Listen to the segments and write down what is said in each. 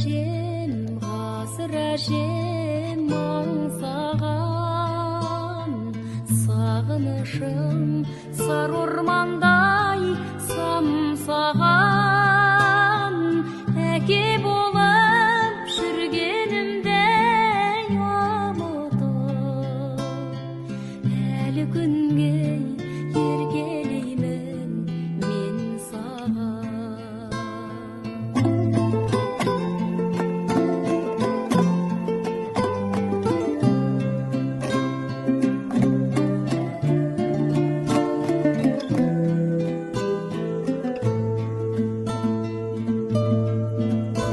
әжем, ғасыр әжем аңсаған, сағынышым сары ормандай самсаған. Әке болып жүргенімде ұмытып, әлі күнге еркелеймін мен саған.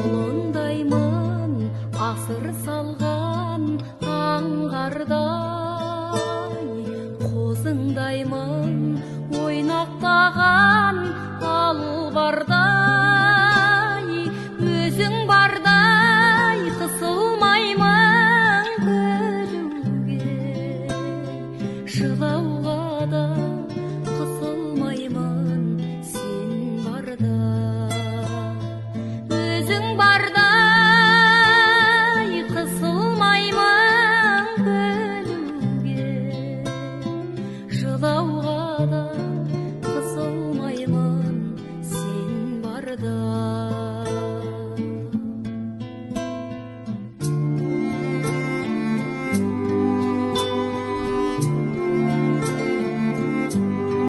Құлындаймын асыр салған аңғардай, қозыңдаймын ойнақтаған албардай. Өзің бардай қысылмаймын күлуге, жылауға да қысылмаймын сен барда. Өзің барда.